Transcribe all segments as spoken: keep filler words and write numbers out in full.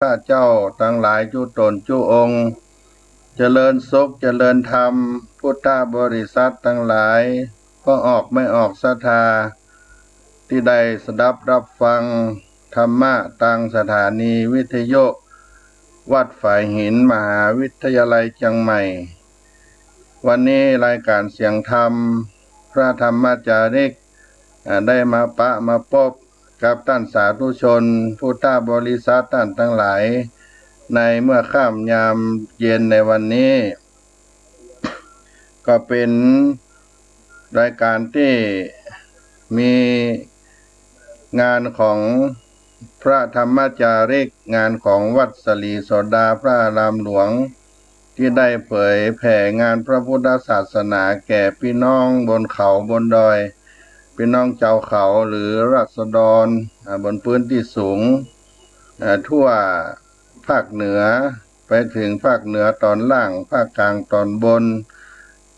ข้าเจ้าตังหลายจุ๊ต๋นจุ๊องค์ เจริญสุขเจริญธรรม พุทธบริษัทตังหลาย ป้อออกไม่ออกศรัทธา ตี้ได้สดับฮับฟังธรรมะตางสถานีวิทยุวัดฝายหิน มหาวิทยาลัยเจียงใหม่ วันนี้รายก๋านเสียงธรรม พระธรรมจาริก อ่า ได้มาปะมาปบกับต้านสาธุชน พุทธบริษัทต้านตังหลาย ในเมื่อค่ำยามเย็นในวันนี้ ก็เป๋นรายก๋านตี้มีงานของพระธรรมจาริก งานของวัดสลีโสดาพระอารามหลวง ตี้ได้เผยแผ่งานพระพุทธศาสนาแก่ปี้น้องบนเขาบนดอย ปี้น้องจาวเขาหรือราษฎร อ่า บนพื้นตี้สูง อ่า ทั่วภาคเหนือ ไปเถิงภาคเหนือต๋อนล่าง ภาคกลางต๋อนบน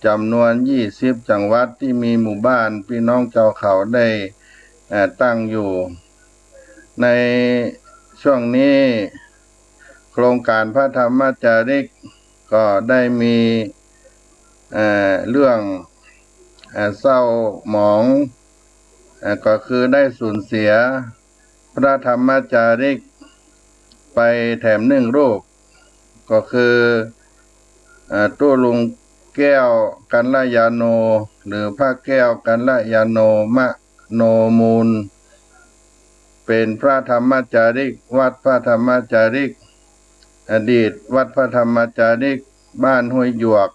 จ๋ำนวนยี่สิบจังหวัดตี้มีหมู่บ้านปี้น้องจาวเขาได้ อ่า ตั้งอยู่ ในช่วงนี้ โครงก๋านพระธรรมจาริกก็ได้มี เอ่อ เรื่อง เอ่อ เศร้าหมอง เอ่อ ก็คือได้สูญเสียพระธรรมจาริกไปแถมนึ่งรูป ก็คือ เอ่อ ตุ๊ลุงแก้วกัลยาโณ หรือพระแก้วกัลยาโณ มโนมูล เป๋นพระธรรมจาริก วัดพระธรรมจาริก อดีตวัดพระธรรมจาริก บ้านห้วยหยวก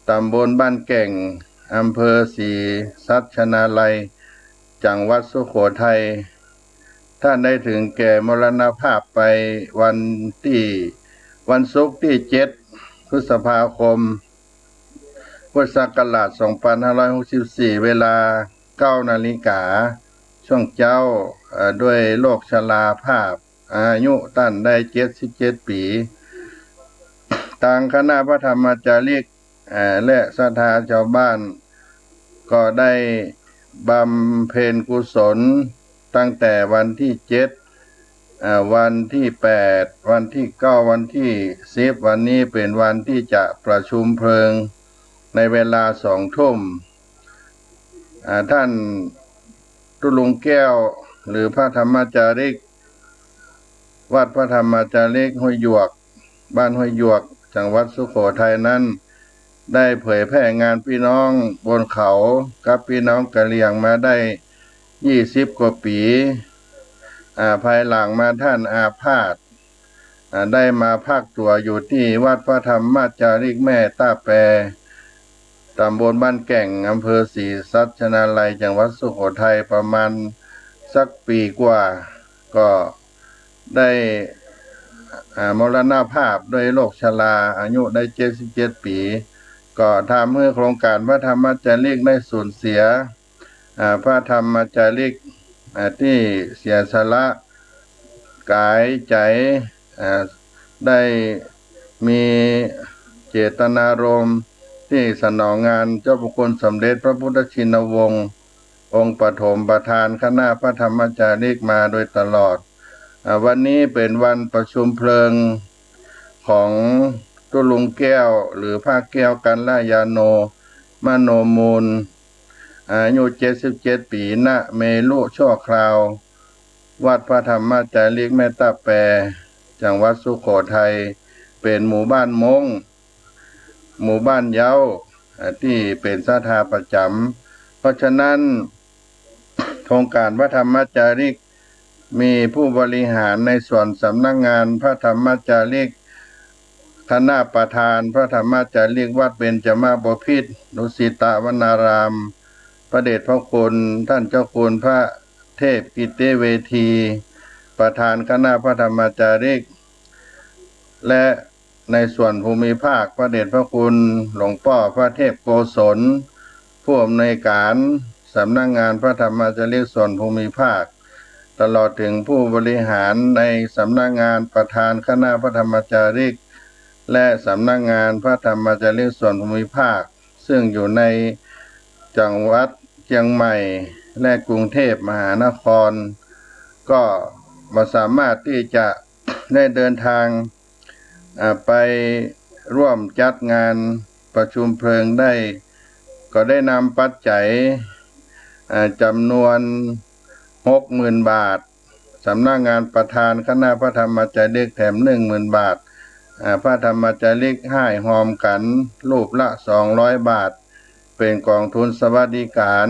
ต๋ำบลบ้านแก่ง อำเภอศรีสัชนาลัย จังหวัดสุโขทัย ต้านได้เถิงแก่มรณภาพไปวันตี้ วันศุกร์ตี้เจ็ดพฤษภาคม พุทธศักราชสองปันห้าร้อยหกสิบสี่ เวลาเก้านาฬิกา ช่วงเจ๊า เอ่อ ด้วยโรคชราภาพ อายุต้านได้เจ็ดสิบเจ็ดปี๋ ตางคณะพระธรรมจาริก เอ่อ และศรัทธาจาวบ้าน ก็ได้บำเพ็ญกุศลตั้งแต่วันตี้เจ็ด เอ่อ วันตี้แปด วันตี้เก้า วันตี้สิบ วันนี้เป๋นวันตี้จะประชุมเพลิงในเวลาสองทุ่ม อ่า ต้านตุ๊ลุงแก้ว หรือพระธรรมจาริก วัดพระธรรมจาริกห้วยหยวก บ้านห้วยหยวก จังหวัดสุโขทัยนั้น ได้เผยแผ่งานปี้น้องบนเขากับปี้น้องกะเหรี่ยงมาได้ยี่สิบกว่าปี๋ อ่า ภายหลังมาต้านอาพาธ อ่า ได้มาพักตั๋วอยู่ตี้วัดพระธรรมจาริกแม่ต้าแป ต๋ำบลบ้านแก่ง อำเภอศรีสัชนาลัย จังหวัดสุโขทัย ประมาณสักปี๋กว่า ก็ได้ อ่า มรณภาพด้วยโรคชรา อายุได้เจ็ดสิบเจ็ดปี๋ ก็ทำหื้อโครงก๋านพระธรรมจาริกได้สูญเสีย อ่า พระธรรมจาริก อ่า ตี้เสียสละก๋ายใจ๋ อ่า ได้มีเจตนารมณ์ตี้สนองงานเจ้าพระคุณสมเด็จพระพุทธชินวงศ์ องค์ปฐมประธานคณะพระธรรมจาริกมาโดยตลอด อ่า วันนี้เป๋นวันประชุมเพลิงของตุ๊ลุงแก้ว หรือพระแก้วกัลยาโณ มโนมูล อายุเจ็ดสิบเจ็ดปี๋ ณ เมรุชั่วคราว วัดพระธรรมจาริกแม่ต้าแป จังหวัดสุโขทัย เป๋นหมู่บ้านม้ง หมู่บ้านเย้า อ่า ตี้เป๋นศรัทธาประจ๋ำ เพราะฉะนั้น โครงก๋านพระธรรมจาริก มีผู้บริหารในส่วนสำนักงานพระธรรมจาริก คณะประธานพระธรรมจาริกวัดเบญจมบพิตร ดุสิตวนาราม พระเดชพระคุณต้านเจ้าคุณพระเทพกิตติเวที ประธานคณะพระธรรมจาริก และในส่วนภูมิภาค พระเดชพระคุณหลวงป้อพระเทพโกศล ผู้อำนวยก๋านสำนักงานพระธรรมจาริกส่วนภูมิภาค ตลอดเถิงผู้บริหารในสำนักงานประธานคณะพระธรรมจาริก และสำนักงานพระธรรมจาริกส่วนภูมิภาค ซึ่งอยู่ในจังหวัดเจียงใหม่และกรุงเทพมหานคร ก็บ่สามารถตี้จะ ได้เดินทาง อ่า ไปร่วมจัดงานประชุมเพลิงได้ ก็ได้นำปัจจัย อ่า จำนวน หกหมื่นบาท สำนักงานประธานคณะพระธรรมจาริกแถม หนึ่งหมื่นบาท อ่า พระธรรมจาริกห้ายฮอมกั๋นรูปละ สองร้อยบาท เป๋นกองทุนสวัสดิการ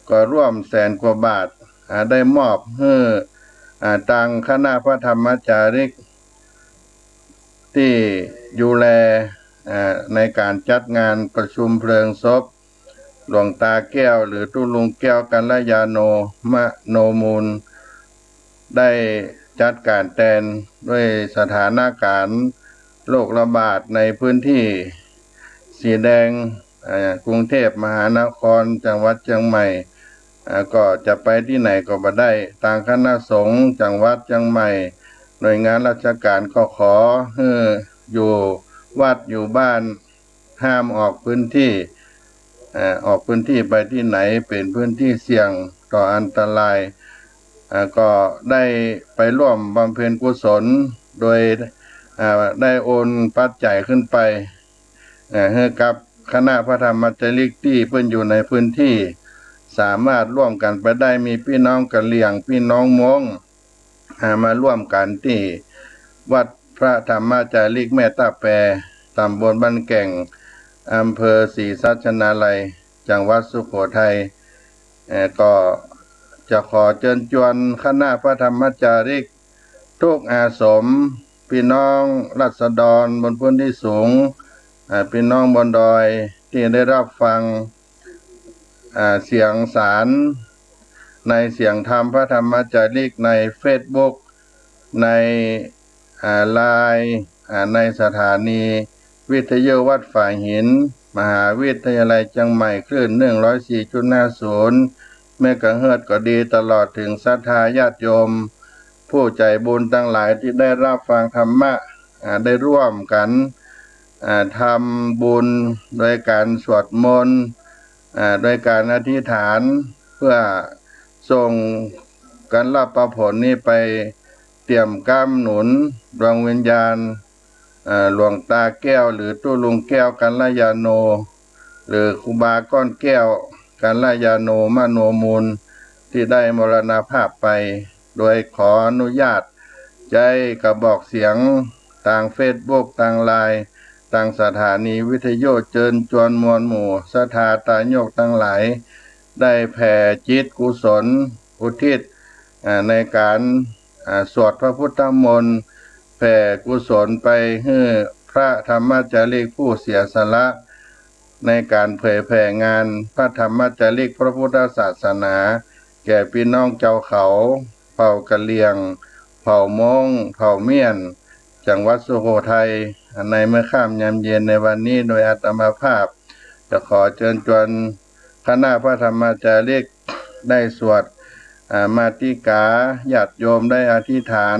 ก็ร่วมแสนกว่าบาท อ่า ได้มอบหื้อ อ่า ตางคณะพระธรรมจาริก ตี้ดูแล อ่า ในก๋านจัดงานประชุมเพลิงศพหลวงตาแก้ว หรือตุ๊ลุงแก้วกัลยาโณ มโนมูล ได้จัดก๋านแตน ด้วยสถานก๋ารณ์โรคระบาดในพื้นที่สีแดง อ่า กรุงเทพมหานคร จังหวัดเจียงใหม่ อ่า ก็จะไปตี้ไหนก็บ่ได้ ตางคณะสงฆ์จังหวัดเจียงใหม่ หน่วยงานราชการก็ขอหื้ออยู่วัดอยู่บ้าน ห้ามออกพื้นที่ อ่า ออกพื้นที่ไปตี้ไหนเป๋นพื้นที่เสี่ยงต่ออันตราย อ่า ก็ได้ไปร่วมบำเพ็ญกุศล โดย อ่า ได้โอนปัจจัยขึ้นไป อ่า หื้อกับคณะพระธรรมจาริกตี้เปิ้นอยู่ในพื้นที่ สามารถร่วมกั๋นไปได้ มีปี้น้องกะเหรี่ยง ปี้น้องม้ง อ่า มาร่วมกั๋นตี้วัดพระธรรมจาริกแม่ตะแป ตำบลบ้านแก่ง อำเภอศรีสัชนาลัย จังหวัดสุโขทัย เอ่อ ก็จะขอเจิญจวนคณะพระธรรมจาริกทุกอาสม ปี้น้องราษฎรบนพื้นที่สูง อ่า ปี้น้องบนดอยตี้ได้ฮับฟัง อ่า เสียงสาร ในเสียงธรรมพระธรรมจาริกในเฟซบุ๊ก ใน อ่า ไลน์ อ่า ในสถานีวิทยุวัดฝายหิน มหาวิทยาลัยเจียงใหม่ คลื่น หนึ่งร้อยสี่จุดห้าศูนย์ เมกะเฮิรตซ์ก็ดี ตลอดเถิงศรัทธาญาติโยม ผู้ใจ๋บุญตังหลายตี้ได้ฮับฟังธรรมะ อ่า ได้ร่วมกั๋น อ่า ทำบุญโดยก๋านสวดมนต์ อ่า โดยก๋านอธิษฐาน เพื่อส่งก๋านฮับประผลนี้ไปเตรียมก๊ำหนุนดวงวิญญาณ อ่า หลวงตาแก้ว หรือตุ๊ลุงแก้วกัลยาโณ หรือครูบาก้อนแก้วกัลยาโณ มโนมูล ตี้ได้มรณภาพไป โดยขออนุญาตใจ๊กระบอกเสียงตางเฟซบุ๊ก ตางไลน์ ตางสถานีวิทยุ เจิญจวนมวลหมู่ศรัทธาตายกตังหลาย ได้แผ่จิตกุศลอุทิศ อ่า ในก๋าน อ่า สวดพระพุทธมนต์ แผ่กุศลไปหื้อพระธรรมจาริกผู้เสียสละ ในก๋านเผยแผ่งานพระธรรมจาริกพระพุทธศาสนา แก่ปี้น้องจาวเขา เผ่ากะเหรี่ยง เผ่าม้ง เผ่าเมียน จังหวัดสุโขทัย ในเมื่อค่ำยามเย็นในวันนี้ โดยอาตมาภาพจะขอเจิญจวนคณะพระธรรมจาริกได้สวด อ่า มาติกา ญาติโยมได้อธิษฐาน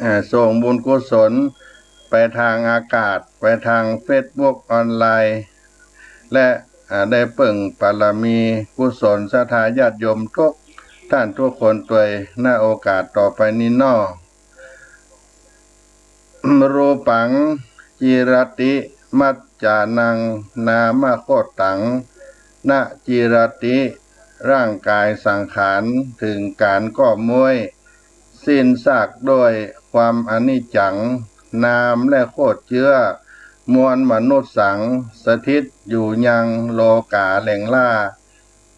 อ่า ส่งบุญกุศลไปตางอากาศ ไปตางเฟซบุ๊กออนไลน์ และ อ่า ได้เปิ่งบารมีกุศลศรัทธาญาติโยมทุกท่านทุกคนตวย ณ โอกาสต่อไปนี้น้อ รูปัง จีรติ มัจจานัง นามโคตตัง น จีรติ ร่างก๋ายสังขาร เถิงก๋านก็ม้วย สิ้นซากด้วยความอนิจจัง นามและโคตรเจื้อ มวลมนุษย์สัง สถิตอยู่ยังโลก๋าแหล่งล่า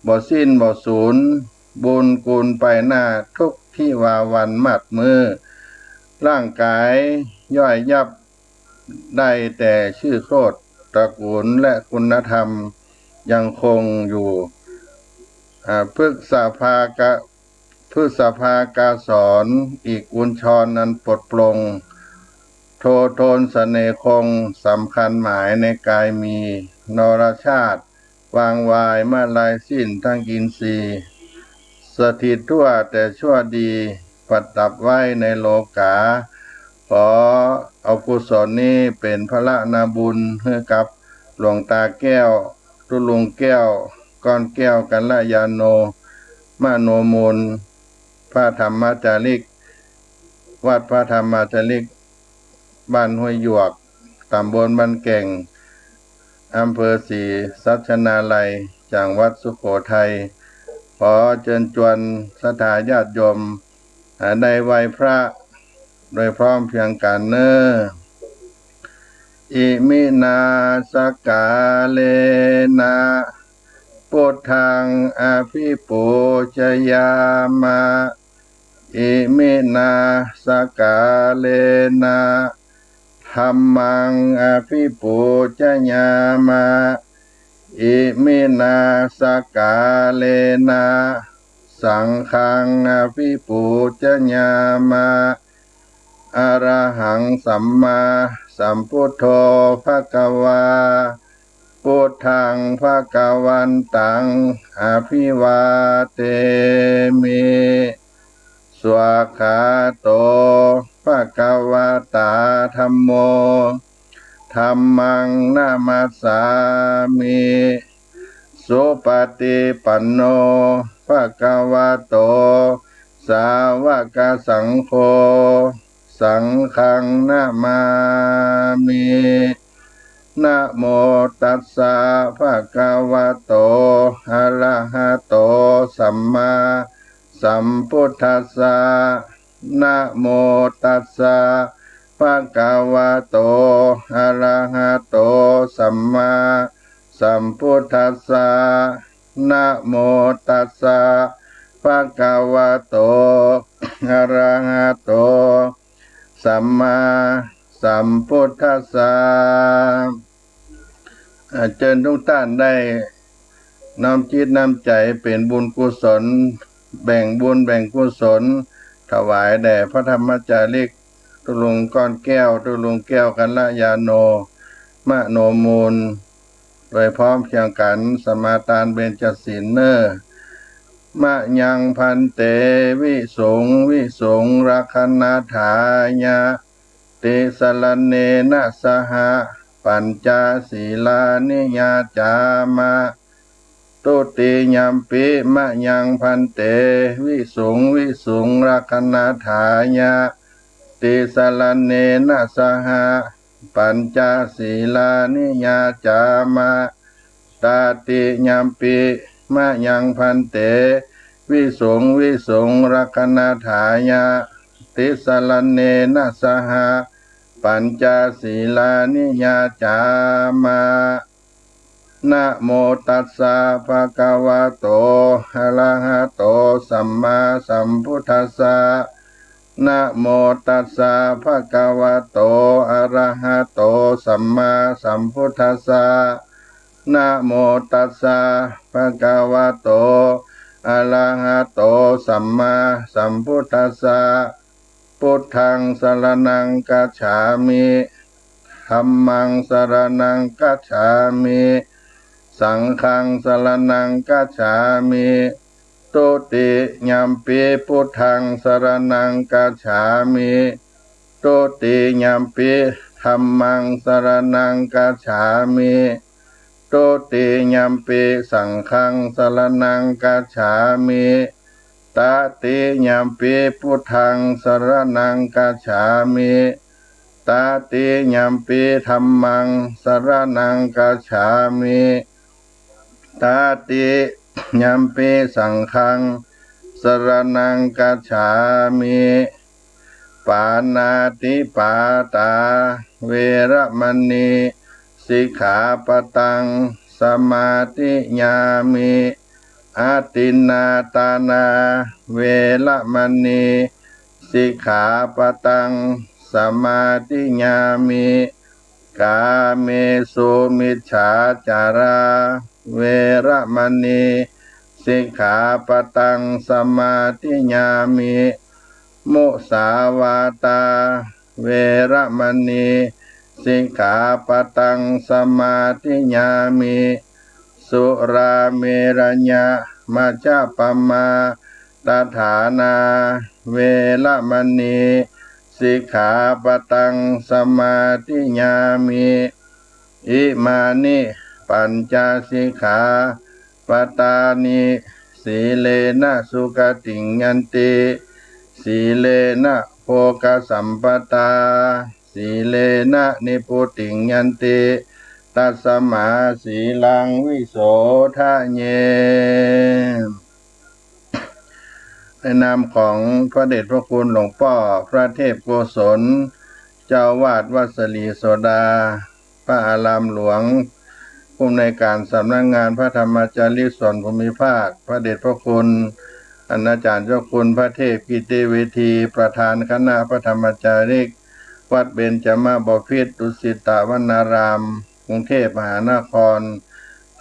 บ่สิ้นบ่สูญ บุญกูลไปหน้าทุกทิวาวันมาดมื้อ ร่างก๋ายย่อยยับ ได้แต่ชื่อโคตร ตระกูลและคุณธรรมยังคงอยู่ อ่า พฤษภากะ พฤษภากาสร อีกกุญชรอันปลดปลง โทโทนเสน่ห์คง สำคัญหมายในกายมี นรชาติ วางวายมะลายสิ้นทั้งอินทรีย์ สถิตทั่วแต่ชั่วดี ประดับไว้ในโลก๋า ขอเอากุศลนี้เป๋นพละนาบุญหื้อกับหลวงตาแก้ว ตุ๊ลุงแก้ว ก้อนแก้ว กัลยาโณ มโนมูล พระธรรมจาริก วัดพระธรรมจาริก บ้านห้วยหยวก ต๋ำบลบ้านแก่ง อำเภอศรีสัชนาลัย จังหวัดสุโขทัย ขอเจิญจวนศรัทธาญาติโยม อ่า ได้ไหว้พระโดยพร้อมเพรียงกั๋นเน่อ Iminā sakkārena buddhaṃ abhipūjayāma. Iminā sakkārena dhammaṃ abhipūjayāma. Iminā sakkārena saṅghaṃ abhipūjayāma. Arahaṃ sammāsambuddho bhagavā, buddhaṃ bhagavantaṃ abhivādemi. Svākkhāto bhagavatā dhammo, dhammaṃ namassāmi. Supaṭipanno bhagavato sāvakasaṅgho, saṅghaṃ namāmi. Namo tassa bhagavato arahato sammāsambuddhassa. Namo tassa bhagavato arahato sammāsambuddhassa. Namo tassa bhagavato arahato sammāsambuddhassa. อ่า เจิญทุกท่านได้น้อมจิตน้อมใจ๋เป๋นบุญกุศล แบ่งบุญแบ่งกุศล ถวายแด่พระธรรมจาริก ตุ๊ลุงก้อนแก้ว ตุ๊ลุงแก้วกัลยาโณ มโนมูล โดยพร้อมเพรียงกั๋น สมาตานเบญจศีลเน่อ Mayaṃ bhante visuṃ visuṃ rakkhaṇatthāya tisaraṇena saha pañca sīlāni yācāma. Dutiyampi mayaṃ bhante visuṃ visuṃ rakkhaṇatthāya tisaraṇena saha pañca sīlāni yācāma. Tatiyampi mayaṃ bhante visuṃ visuṃ rakkhaṇatthāya tisaraṇena saha pañca sīlāni yācāma. Namo tassa bhagavato arahato sammāsambuddhassa. Namo tassa bhagavato arahato sammāsambuddhassa. Namo tassa bhagavato arahato sammāsambuddhassa. Buddhaṃ saraṇaṃ gacchāmi. Dhammaṃ saraṇaṃ gacchāmi. Saṅghaṃ saraṇaṃ gacchāmi. Dutiyampi buddhaṃ saraṇaṃ gacchāmi. Dutiyampi dhammaṃ saraṇaṃ gacchāmi. Dutiyampi saṅghaṃ saraṇaṃ gacchāmi. Tatiyampi buddhaṃ saraṇaṃ gacchāmi. Tatiyampi dhammaṃ saraṇaṃ gacchāmi. Tatiyampi saṅghaṃ saraṇaṃ gacchāmi. Pāṇātipātā veramaṇī sikkhāpadaṃ samādiyāmi. Adinnādānā veramaṇī sikkhāpadaṃ samādiyāmi. Kāmesu micchācārā veramaṇī sikkhāpadaṃ samādiyāmi. Musāvādā veramaṇī sikkhāpadaṃ samādiyāmi. Surāmerayamajjapamādaṭṭhānā veramaṇī sikkhāpadaṃ samādiyāmi. Imāni pañca sikkhāpadāni. Sīlena sugatiṃ yanti, sīlena ภคสัมปทา สีเลนะนิพพุติงยันติ ตัสสมาสีลังวิโสทะเย ในนามของพระเดชพระคุณหลวงป้อพระเทพโกศล เจ้าอาวาสวัดสะหลีโสดา พระอารามหลวง ผู้อำนวยการสำนักงานพระธรรมจาริกส่วนภูมิภาค พระเดชพระคุณอาจารย์เจ้าคุณพระเทพกิติเวที ประธานคณะพระธรรมจาริก วัดเบญจมบพิตร ดุสิตวนาราม กรุงเทพมหานคร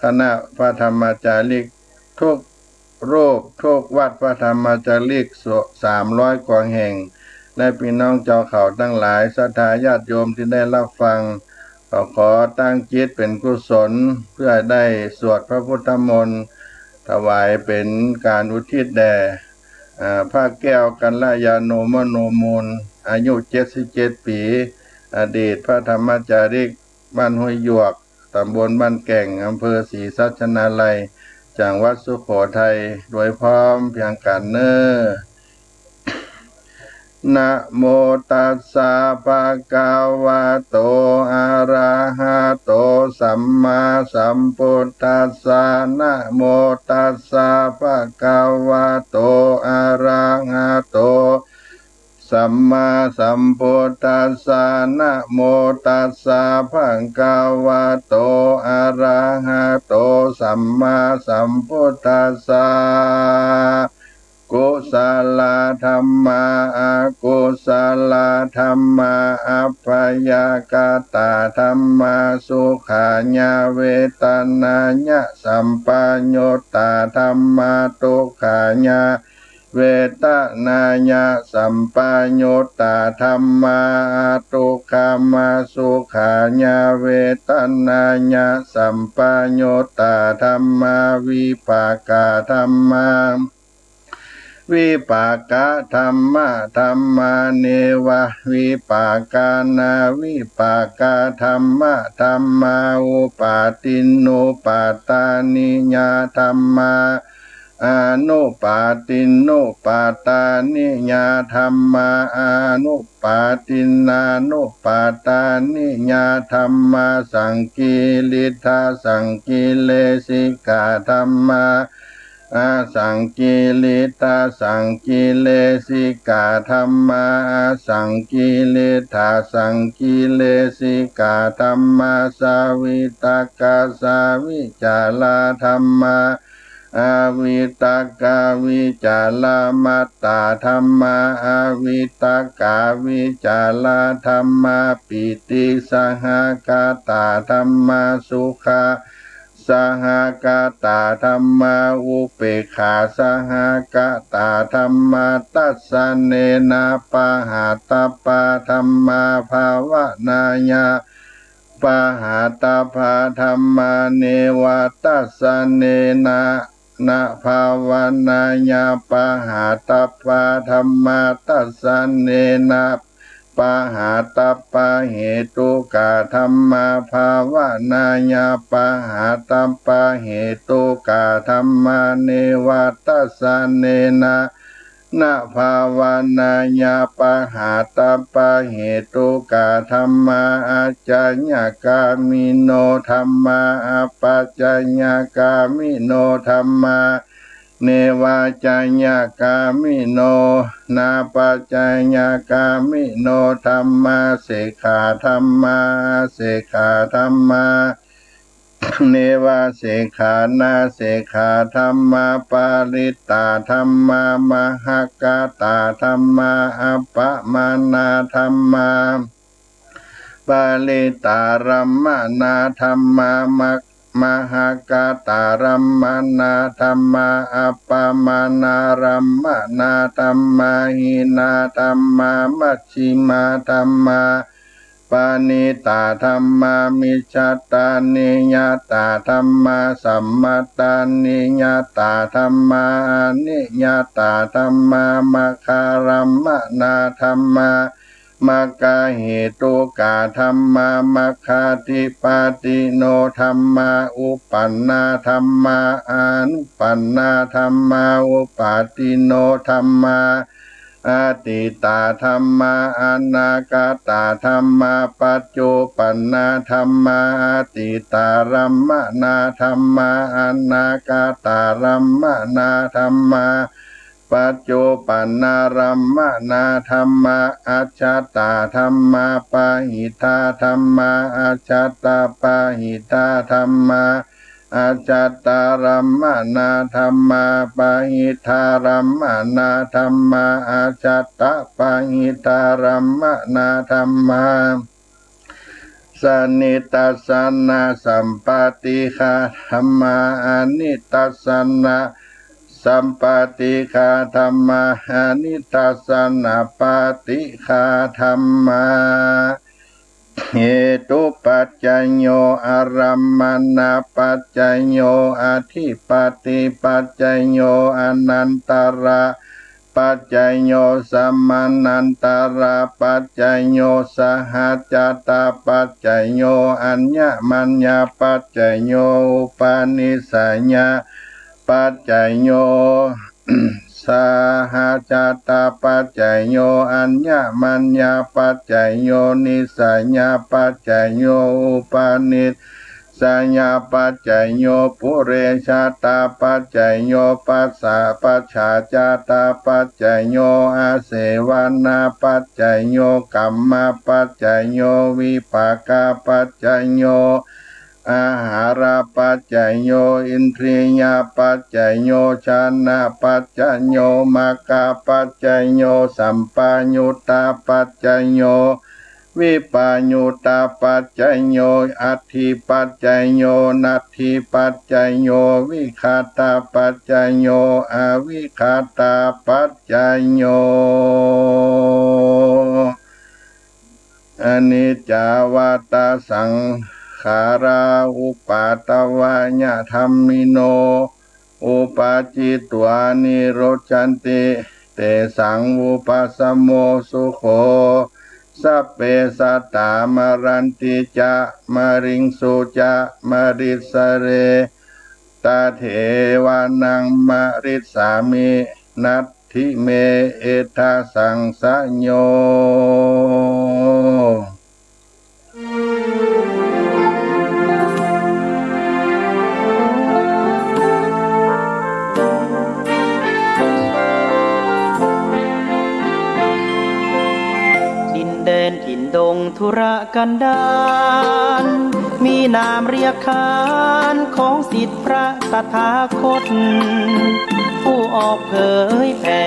คณะพระธรรมจาริกทุก รูป ทุกวัดพระธรรมจาริกสามร้อยกว่าแห่ง และพี่น้องจาวเขาตังหลาย ศรัทธาญาติโยมตี้ได้ฮับฟัง ก็ขอตั้งจิตเป๋นกุศล เปื้อได้สวดพระพุทธมนต์ ถวายเป๋นก๋านอุทิศแด่ อ่า พระแก้วกัลยาโณมโนมูล อายุเจ็ดสิบเจ็ดปี๋ อดีตพระธรรมจาริก บ้านห้วยหยวก ต๋ำบลบ้านแก่ง อำเภอศรีสัชนาลัย จังหวัดสุโขทัย โดยพร้อมเพรียงกั๋นเน่อ นะโมตัสสะ ภะคะวะโต อะระหะโต สัมมาสัมพุทธัสสะ นะโมตัสสะ ภะคะวะโต อะระหะโต สัมมาสัมพุทธัสสะ นะโมตัสสะ ภะคะวะโต อะระหะโต สัมมาสัมพุทธัสสะ กุสะลาธัมมา อะกุสะลาธัมมา อัปพยาคตาธัมมา สุขายะเวทนายะสัมปยุตตาธัมมา ทุกขายะ เวทนายะสัมปยุตตาธัมมา อะทุกขมาสุขายะเวทนายะสัมปยุตตาธัมมา วิปากาธัมมา วิปากะธัมมะธัมมา เนวะวิปากานา วิปากาธัมมะธัมมา อุปาทินนุปาทานิยาธัมมา อานุปาทินนุปาทานิยาธัมมา อานุปาทินนานุปาทานิยาธัมมา สังกิริทาสังกิเลสิกาธัมมา อาสังกิริทาสังกิเลสิกาธัมมา อาสังกิริทาสังกิเลสิกาธัมมา สวิตกาสวิจาราธัมมา อวิตกาวิจารมัตตาธัมมา อวิตกาวิจาราธัมมา ปีติสหกตาธัมมา สุขะ สหกตาธัมมา อุเปกขาสหกตาธัมมา ตัสสะเนนะ ปะหาตัปปาธัมมา ภาวนายะ ปะหาตัปปาธัมมา เนวะตัสสะเนนะ นะภาวนายะ ปะหาตัปปาธัมมา ตัสสะเนนะ ปะหาตัปปะเหตุกาธัมมา ภาวนายะ ปะหาตัปปะเหตุกาธัมมา เนวะตัสสะเนนะ นะภาวนายะ ปะหาตัปปะเหตุกาธัมมา อัจจยกามิโนธัมมา อัปปัจจยกามิโนธัมมา เนวัจจยกามิโน นะปัจจยกามิโนธัมมา เสกขาธัมมา เสกขาธัมมา เนวะเสกขานาเสกขาธัมมา ปริตตาธัมมา มหกตาธัมมา อัปปมาณาธัมมา ปริตตารัมมณาธัมมา มะ มหกตารัมมณาธัมมา อัปปมาณารัมมณาธัมมา หีนาธัมมา มัชฌิมาธัมมา ปะณิตาธัมมา มิจฉตานิยตาธัมมา สัมมตานิยตาธัมมา อนิยตาธัมมา มัคคารัมมณาธัมมา มัคคาเหตุกาธัมมา มัคคาธิปาทิโนธัมมา อุปปันนาธัมมา อานุปปันนาธัมมา อุปปาทิโนธัมมา อตีตาธัมมา อนากตาธัมมา ปัจจุปันนาธัมมา อตีตารัมมนาธัมมา อนากตารัมมนาธัมมา ปัจจุปันนารัมมนาธัมมา อัจฉตาธัมมา ปะหิทาธัมมา อัจฉตปะหิทาธัมมา อัจฉตารัมมนาธัมมา ปะหิทารัมมนาธัมมา อัจฉตปะหิทารัมมนาธัมมา สนิทัสสนะสัมปาติฆาธัมมา อนิทัสสนะสัมปาติฆาธัมมา อนิทัสสนะปาติฆาธัมมา เหตุปัจจโย อารัมมณปัจจโย อธิปาติปัจจโย อนันตระ ปัจจโย สมานันตระปัจจโย สหจาตปัจจโย อัญญมัญญปัจจโย อุปาณิสสยปัจจโย สหจาตปัจจโย อัญญมัญญปัจจโย นิสสยปัจจโย อุปาณิส สยปัจจโย ปุเรชาตปัจจโย ปัสสะปัจฉาจาตปัจจโย อาเสวนาปัจจโย กัมมปัจจโย วิปากปัจจโย อาหารปัจจโย อินทรียปัจจโย ฌานะปัจจโย มัคคปัจจโย สัมปยุตตปัจจโย วิปปะยุตตปัจจโย อัตถิปัจจโย นัตถิปัจจโย วิคตปัจจโย อวิคตปัจจโย อนิจจาวาตาสังขารา อุปาทวายะธัมมิโน อุปปาจิตวานิรุจจันติ เตสังวุปปะสโมสุโข สัพเพสัตตา มรันติจะ มะริงสุจะ มะริสเสเร ตะเถวะนัง มะริสสามิ นัตถิเม เอทะสังสะโย ดินแดนถิ่นดงทุรกันดาร มีนามเรียกขานของศิษย์พระตถาคต ผู้ออกเผยแผ่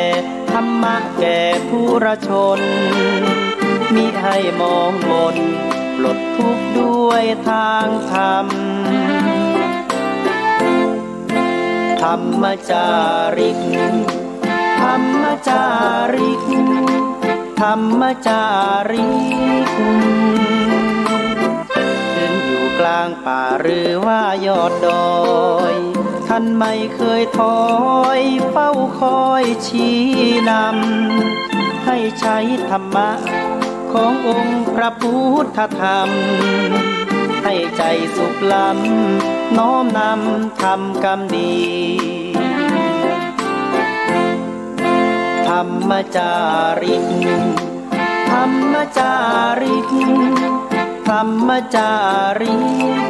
ธรรมะแก่ปุถุชน มิให้หมองหม่น ปลดทุกข์ด้วยทางธรรม ธรรมจาริก ธรรมจาริก ธรรมจาริก ถึงอยู่กลางป่าหรือว่ายอดดอย ท่านไม่เคยถอย เฝ้าคอยชี้นำ ให้ใช้ธรรมะ ขององค์พระพุทธธรรม ให้ใจสุขล้ำ น้อมนำทำกรรมดี ธรรมจาริก ธรรมจาริก ธรรมจาริก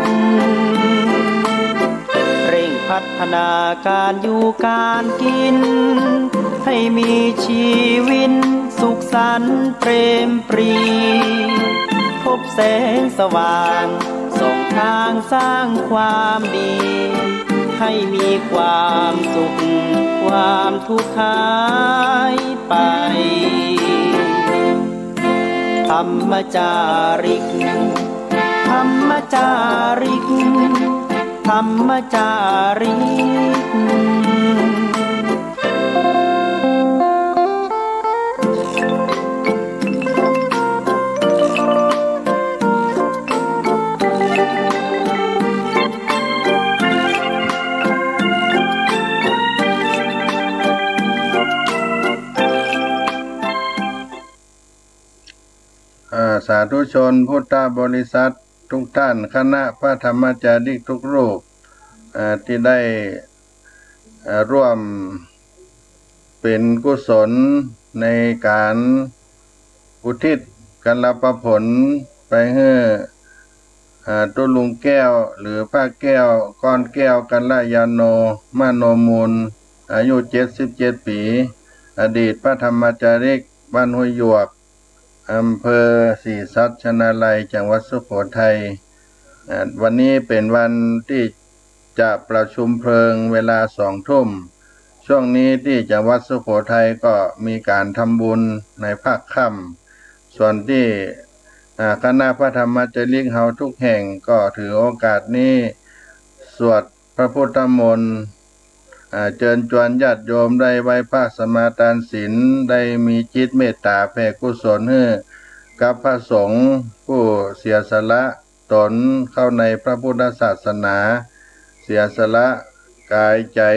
เร่งพัฒนาการอยู่การกิน ให้มีชีวินสุขสันต์เปรมปรี พบแสงสว่างส่องทางสร้างความดี ให้มีความสุขความทุกข์หายไป ธรรมจาริก ธรรมจาริก ธรรมจาริก อ่า สาธุชนพุทธบริษัททุกท่าน คณะพระธรรมจาริกทุกรูป อ่า ที่ได้ อ่า ร่วมเป๋นกุศล ในก๋านอุทิศกัลปะผลไปหื้อ อ่า ตุ๊ลุงแก้ว หรือพระแก้ว ก้อนแก้ว กัลยาโน มโนมูล อายุเจ็ดสิบเจ็ดปี๋ อดีตพระธรรมจาริก บ้านห้วยหยวก อำเภอศรีสัชนาลัย จังหวัดสุโขทัย อ่า วันนี้เป๋นวันตี้จะประชุมเพลิงเวลาสองทุ่ม ช่วงนี้ตี้จังหวัดสุโขทัยก็มีก๋านทำบุญในภาคค่ำ ส่วนตี้ อ่า คณะพระธรรมจาริกเฮาทุกแห่งก็ถือโอกาสนี้สวดพระพุทธมนต์ อ่า เจิญจวนญาติโยมได้ไหว้พระสมาตานศีล ได้มีจิตเมตต๋าแผ่กุศลหื้อกับพระสงฆ์ผู้เสียสละต๋นเข้าในพระพุทธศาสนา เสียสละก๋ายใจ๋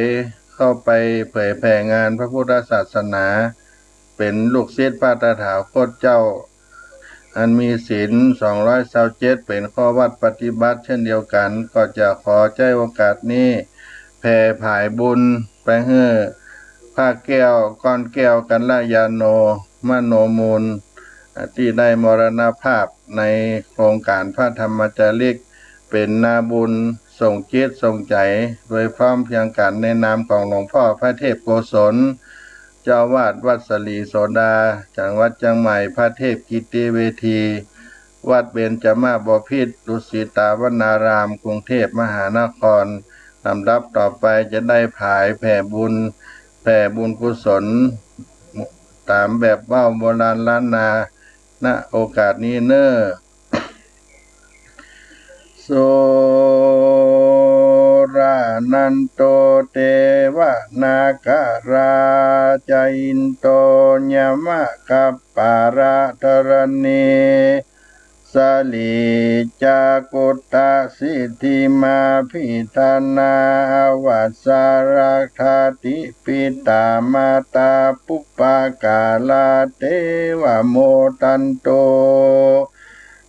เข้าไปเผยแผ่งานพระพุทธศาสนา เป๋นลูกศิษย์พระตถาคตเจ้า อันมีศีลสองร้อยซาวเจ็ดเป๋นข้อวัดปฏิบัติเช่นเดียวกั๋น ก็จะขอใจ๊โอกาสนี้แผ่ผายบุญไปหื้อพระแก้ว ก้อนแก้ว กัลยาโน มโนมูล อ่า ตี้ได้มรณภาพในโครงก๋านพระธรรมจาริก เป๋นนาบุญส่งจิตส่งใจ๋ โดยพร้อมเพรียงกั๋นในนามของหลวงพ่อพระเทพโกศล เจ้าอาวาสวัดสลีโสดา จังหวัดเจียงใหม่ พระเทพกิตติเวที วัดเบญจมาบพิตร ดุสิตาวนาราม กรุงเทพมหานคร ลำดับต่อไปจะได้ผายแผ่บุญ แผ่บุญกุศล ต๋ามแบบเว้าโบราณล้านนา ณ โอกาสนี้เน่อ สุรานันโต เตวะนาคาราจา อินโตยมะคัปปาละธรณี สลีจากุตตะสิทธิมาภิธนา อวัสสารักขาติปิตามาตา ปุปปาการาเตวะโมทันตุ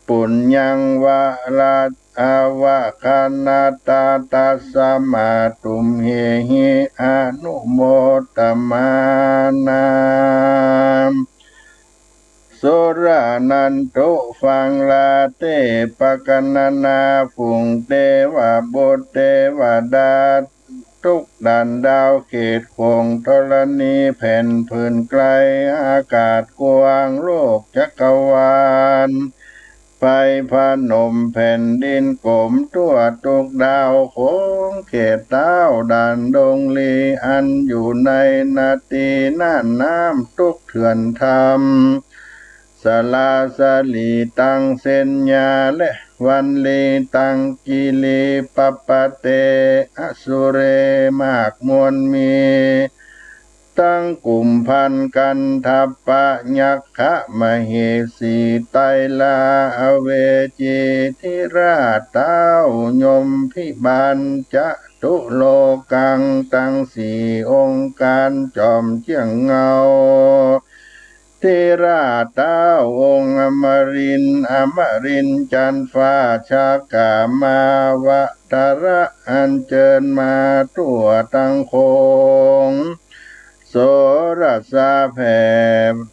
ปุญญังวะระ อวะคะนะตะ ตัสมา ตุมเหหิ อนุโมทะมานา สุรานันตุ ฟังลาเต ปะคะนะนา ฝูงเตวะบุตรเตวดา ทุกด่านดาวเขตโขงธรณี แผ่นผืนไกล อากาศกว้าง โลกจักรวาล ไพพนม แผ่นดินกลมทั่ว ทุกดาวโขงเขตเต้า ด่านดงลี อันอยู่ในนาตีน่านน้ำ ทุกเถื่อนธรรม สลาสลีตัง เสนยา และวันลีตัง กิลีปะปะเต อสุเร มากมวลมี ตังกุมภัณฑ์ กันทัพปะ ยักขะมเหสี ไตรา อเวจี ธิราชเต้ายมพิบาล จตุโลกัง ตังสี่องค์การ จ๋อมเจี้ยงเงา ธิราชเต้าองค์อมรินทร์ อมรินทร์จันทร์ฟ้า ชากามาวัทระ อันเจิญมาทั่วตังโขง โสรสาแผ่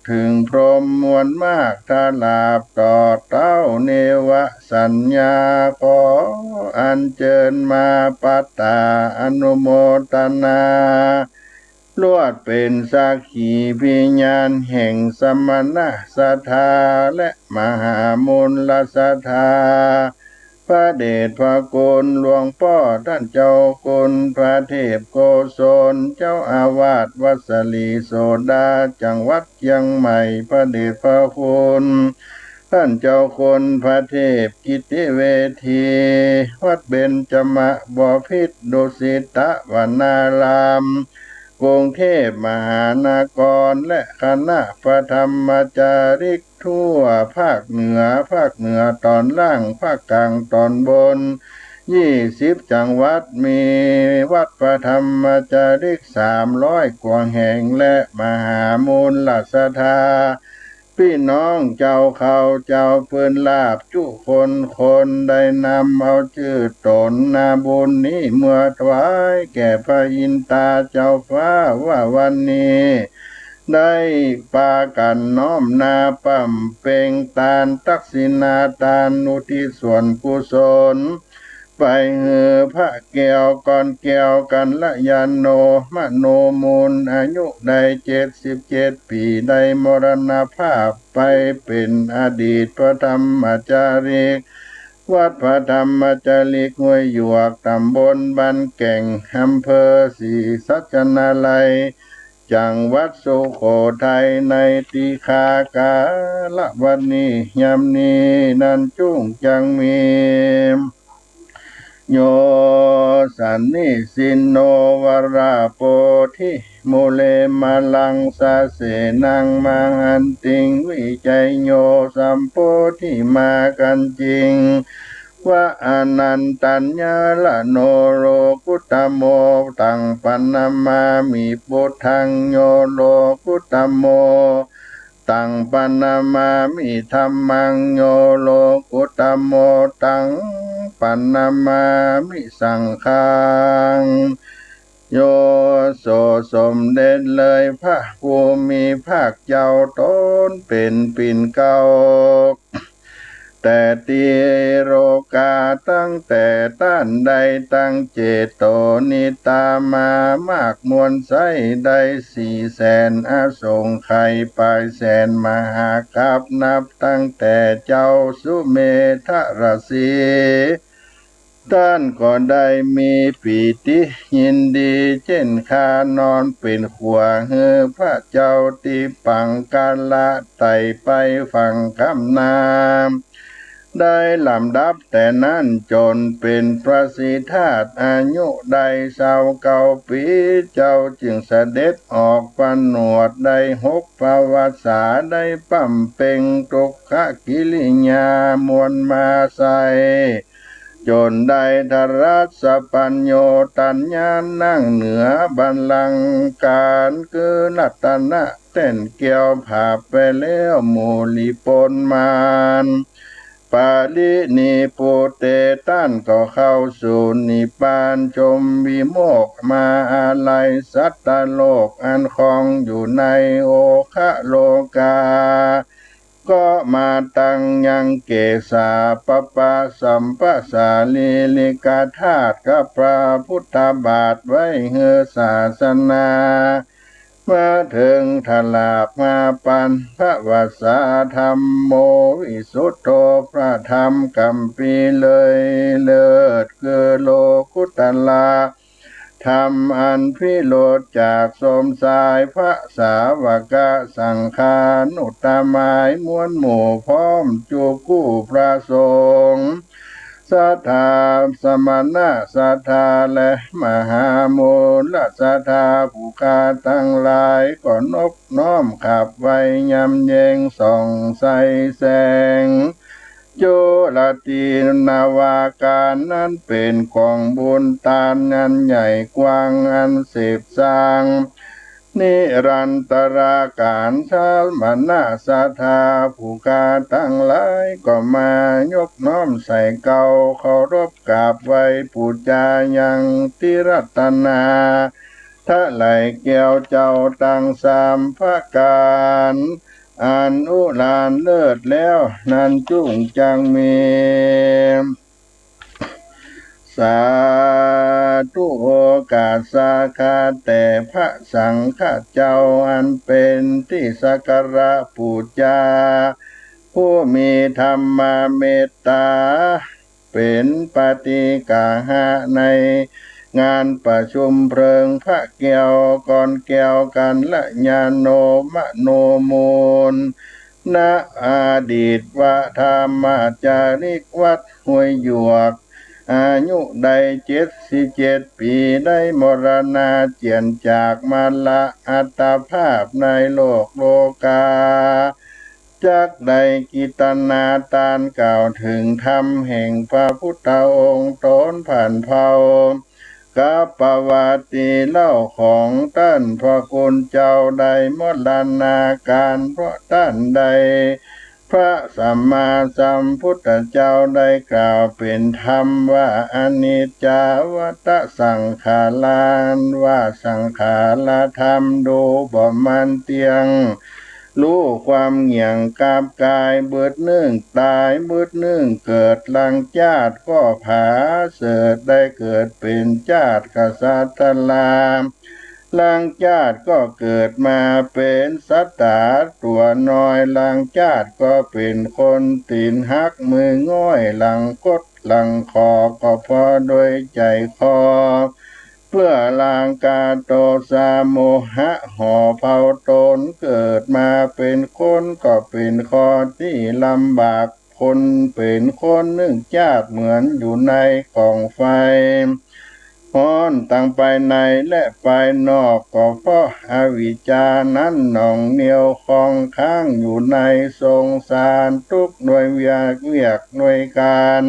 เถิงพรหมมวลมาก ถลาบต่อเต้า เนวสัญญา ขออันเจิญมา ปัตตา อนุโมทนา ลวดเป๋นสักขีพยานแห่งสมณศรัทธา และมหามูลศรัทธา พระเดชพระคุณหลวงป้อต้านเจ้าคุณพระเทพโกศล เจ้าอาวาสวัดสลีโสดา จังหวัดเจียงใหม่ พระเดชพระคุณต้านเจ้าคุณพระเทพกิตติเวที วัดเบญจมบพิตร ดุสิตวนาราม กรุงเทพมหานคร และคณะพระธรรมจาริก ทั่วภาคเหนือ ภาคเหนือต๋อนล่าง ภาคกลางต๋อนบน ยี่สิบจังหวัด มีวัดพระธรรมจาริก สามร้อยกว่าแห่ง และมหามูลศรัทธา ปี้น้องเจ้าเข้าเจ้าปืนลาบจุคนคน ได้นำเอาจื้อต๋นนาบุญนี้ เมื่อถวายแก่พระอินตาเจ้าฟ้า ว่าวันนี้ ได้ปากั๋นน้อมนาบำเพ็งตานตักขิณาตานอุทิศส่วนกุศล ไปหื้อพระแก้ว ก้อนแก้ว กัลยาโณ มโนมูล อายุได้เจ็ดสิบเจ็ดปี๋ ได้มรณภาพไปเป๋นอดีตพระธรรมจาริก วัดพระธรรมจาริกห้วยหยวก ต๋ำบลบ้านแก่ง อำเภอศรีสัชนาลัย จังหวัดสุโขทัย ในตี้ข้ากาละวันนี้ ยามนี้นั้นจุ่งจังมี โย สันนิสินโน วราโปธิ มูเล มาลัง สาเสนัง มหันติง วิจัยโย สัมโพธิมา กัญจิง วะ อนันตัญญาละโณ โลกุตโม ตังปะนะมามิ ปุทธังโย โลกุตโม ตังปะนะมามิ ธัมมังโย โลกุตโม ตังปะนะมามิ สังฆัง โย โส สมเด็จเลยพระผู้มีพระเจ้าต๋นเป๋นปิ่นเกล้า แต่ตี้โลก๋า ตั้งแต่ต้านได้ตั้งเจโตนิตามามากมวลไส้ ได้สี่แสนอสงไขยป๋ายแสนมหากัป นับตั้งแต่เจ้าสุเมธะรสี ต้านก็ได้มีปีติยินดี เจ้นข้านอนเป๋นขัวหื้อพระเจ้าติปังคละ ไต่ไปฝั่งก้ำหน้า ได้ลำดับแต่นั้นจ๋นเป๋นพระศรีทาส อายุได้ซาวเก้าปี๋ เจ้าจึงเสด็จออกผนวด ได้หกพรรษา ได้บำเพ็งทุกขกิริยามวลมาใส่ จ๋นได้ทรัสปัญโญตัญญา นั่งเหนือบัลลังก์ อันคือรัตนะแต้นแก้ว ผาบไปแล้วหมู่ลี้ปนมาร ปรินิพพุเต ต้านก็เข้าสู่นิพพาน ชมวิโมกข์ มาอาลัยสัตว์โลก อันครองอยู่ในโอคะโลกา ก็มาตังยังเกสาปะปะสัมปสาลีริกธาตุ กับพระพุทธบาทไว้หื้อศาสนา มาเถิงทราบห้าปัน พระวสสาธัมโม วิสุทโธ พระธรรมกัมภีร์เลยเลิศ คือโลกุตระ ธรรมอันพิโรจน์จากสมชาย พระสาวกสังฆานุตตมาย มวลหมู่พร้อมจุกู้พระสงฆ์ ศรัทธาสมณะศรัทธา และมหามูลศรัทธา ผู้ข้าตังหลาย ก็นบน้อมขับไหว้ยำเย็งส่องใสแสง จุลตีนวาการ นั้นเป๋นก๋องบุญตานอันใหญ่กว้าง อันสืบสร้าง นิรันตราการ สมณะศรัทธา ผู้ข้าตังหลาย ก็มายกน้อมใส่เกล้า เคารพกราบไหว้ปู๋จายังติรัตนา ทะไหลแก้วเจ้าตังสามประก๋าน อันอุราเลิศแล้ว นั้นจุ่งจังมี สาธุ โอกาสาขาแต่พระสังฆเจ้า อันเป๋นตี้สักการะปู๋จา ผู้มีธรรมเมตตา เป๋นปาฏิกาหะในงานประชุมเพลิงพระแก้ว ก้อนแก้วกัลยาโณ มโนมูล ณ อดีตพระธรรมจาริกวัดห้วยหยวก อายุได้เจ็ดสิบเจ็ดปี๋ ได้มรณาเจียรจากมรณะอัตภาพในโลกโลกา จักได้กิตนาตานกล่าวเถิงธรรมแห่งพระพุทธองค์ต๋นผ่านเผ่า กับประวัติเล่าของต้านพระคุณเจ้าได้มรณาการ เพราะต้านได้ พระสัมมาสัมพุทธเจ้าได้กล่าวเป๋นธรรมว่า อนิจจา วัตตะ สังขารา อันว่าสังขารธรรมดูบ่มันเตียง ฮู้ความเหงี่ยงกับก๋าย บึดนึ่งต๋าย บึดนึ่งเกิด ลางจาติก็ผาเสริฐได้เกิดเป๋นจาติกษัตรา ลางจาติก็เกิดมาเป๋นสัตว์ตั๋วน้อย ลางจาติก็เป๋นคนตี๋นหัก มือง่อย หลังคดหลังขอ ก็เพราะโดยใจ๋คอ เปื้อล้างก๋า โตสะ โมหะ ห่อเผาต๋น เกิดมาเป๋นคนก็เป๋นข้อตี้ลำบาก คนเป๋นคนนึ่งจาติเหมือนอยู่ในก๋องไฟ ฮ้อนตังภายในและภายนอก ก็เพราะอวิชชานั้นหน่วงเหนี่ยวคล้องค้างอยู่ในสงสาร ตุ๊กข์โดยเวียก เวียกโดยก๋าน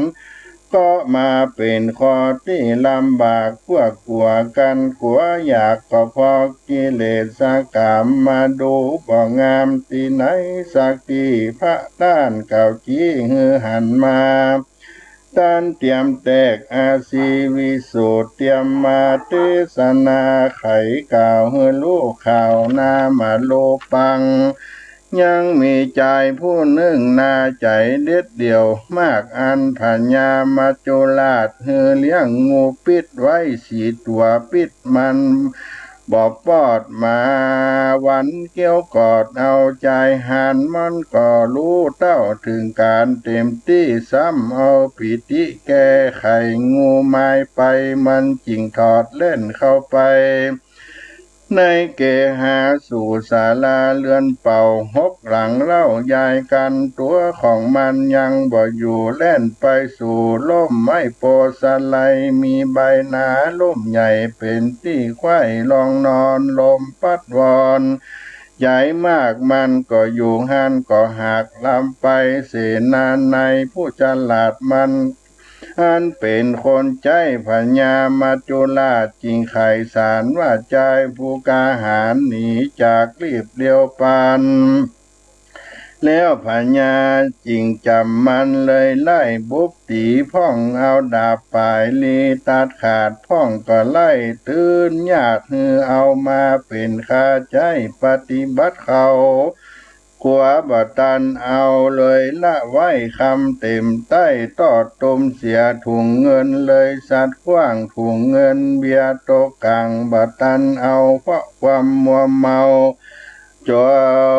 ก็มาเป๋นข้อตี้ลำบาก เปื้อกั๋วกั๋นกั๋วอยาก ก็เพราะกิเลสกรรมมาดูบ่งามตี้ไหนสักตี้ พระต้านเก่าจี้หื้อหันมา ต้านเตรียมแตกอสีวิสุทธิ์ เตรียมมาเตสนา ไขกล่าวหื้อฮู้ข่าว นามรูปัง ยังมีจายผู้นึ่งนาใจ๋เด็ดเดี่ยวมาก อันพญามัจจุราชหื้อเลี้ยงงูปิ๊ษไว้สี่ตั๋ว ปิ๊ษมันบ่ปอด มาวันเกี้ยวกอดเอาจายหัน มันก็ฮู้เต้าเถิงก๋านเต๋มตี้ ซ้ำเอาปีติแก้ไข งูมายไป มันจึ่งถอดแล่นเข้าไป ในเกหาสู่ศาลาเฮือนเป่า หกหลังเล่ายายกั๋น ตั๋วของมันยังบ่อยู่ แล่นไปสู่ร่มไม้โพธิ์สะไล มีใบหนาร่มใหญ่เป๋นตี้ไขว้ ลองนอนลมพัดวอน ใจ๋มากมันก็อยู่หั้น ก็หากลำไป เสนาในผู้ฉลาดมัน อันเป๋นคนใจ๊พญามัจจุราช จึ่งไขสารว่า จายผู้กล้าหาญหนีจากรีบเดียวปัน แล้วพญาจึ่งจ๋ำมันเลยไล่บุบตี๋พ่อง เอาดาบป๋ายลีตัดขาดพ่อง ก็ไล่ตื้นญาติหื้อเอามาเป๋นค่าใจ๊ปฏิบัติเขา กั๋วบ่ตันเอาเลยละไว้ คำเต๋มใต้ตอดตุมเสียถุงเงินเลย สัตว์ขว้างถุงเงินเบียร์ตกก๋าง บ่ตันเอาเพราะความมัวเมา โจ๋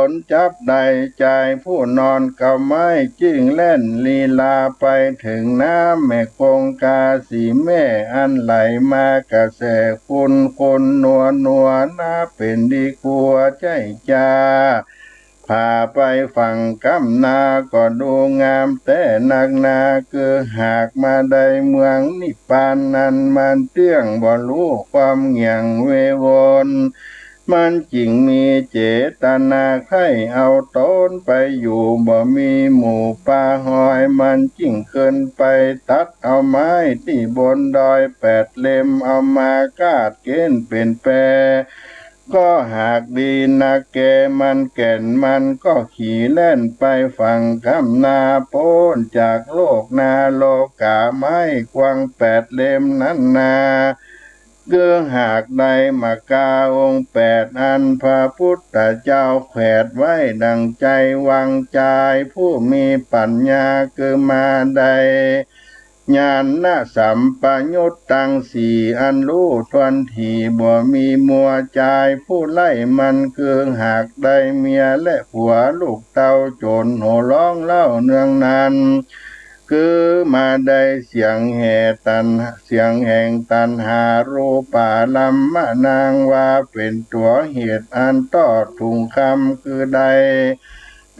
รจับได้จายผู้นอนเกาไม้ จึ่งแล่นลีลาไปเถิงน้ำแม่คงคาสีแม่ อันไหลมากระแสขุ่นๆ นัวๆ นับเป๋นดีกั๋วใจ๊จา ผ่าไปฝั่งก้ำหน้าก็ดูงามแต๊นักหนา คือหากมาได้เมืองนิพพานนั้น มันเตื้องบ่ฮู้ความเหงี่ยงเววน มันจึ่งมีเจตนาใค่เอาต๋นไปอยู่ บ่มีหมู่ป่าฮอย มันจึ่งขึ้นไปตัดเอาไม้ตี้บนดอยแปดเล่ม เอามากาดเก๋ณฑ์เป๋นแป ก็หากดีนักแก่มัน แก่นมันก็ขี่แล่นไปฝั่งก้ำหน้า ป๊นจากโลกนรกา ไม้กว้างแปดเล่มนั้นนา คือหากได้มากาองค์แปด อันพระพุทธเจ้าแขวนไว้ดั่งใจ๋ วางจายผู้มีปั๋ญญา คือมาได้ ญาณสัมปยุตตังสี่ อันฮู้ถ้วนถี่ บ่มีมัว จายผู้ไล่มัน คือหากได้เมียและผัว ลูกเต้าจ๋นโห่ฮ้องเล่าเนืองนัน คือมาได้เสียงแห่ตัณ เสียงแห่งตัณหา รูปารัมมณัง ว่าเป๋นตั๋วเหตุ อันตอดถุงคำ คือได้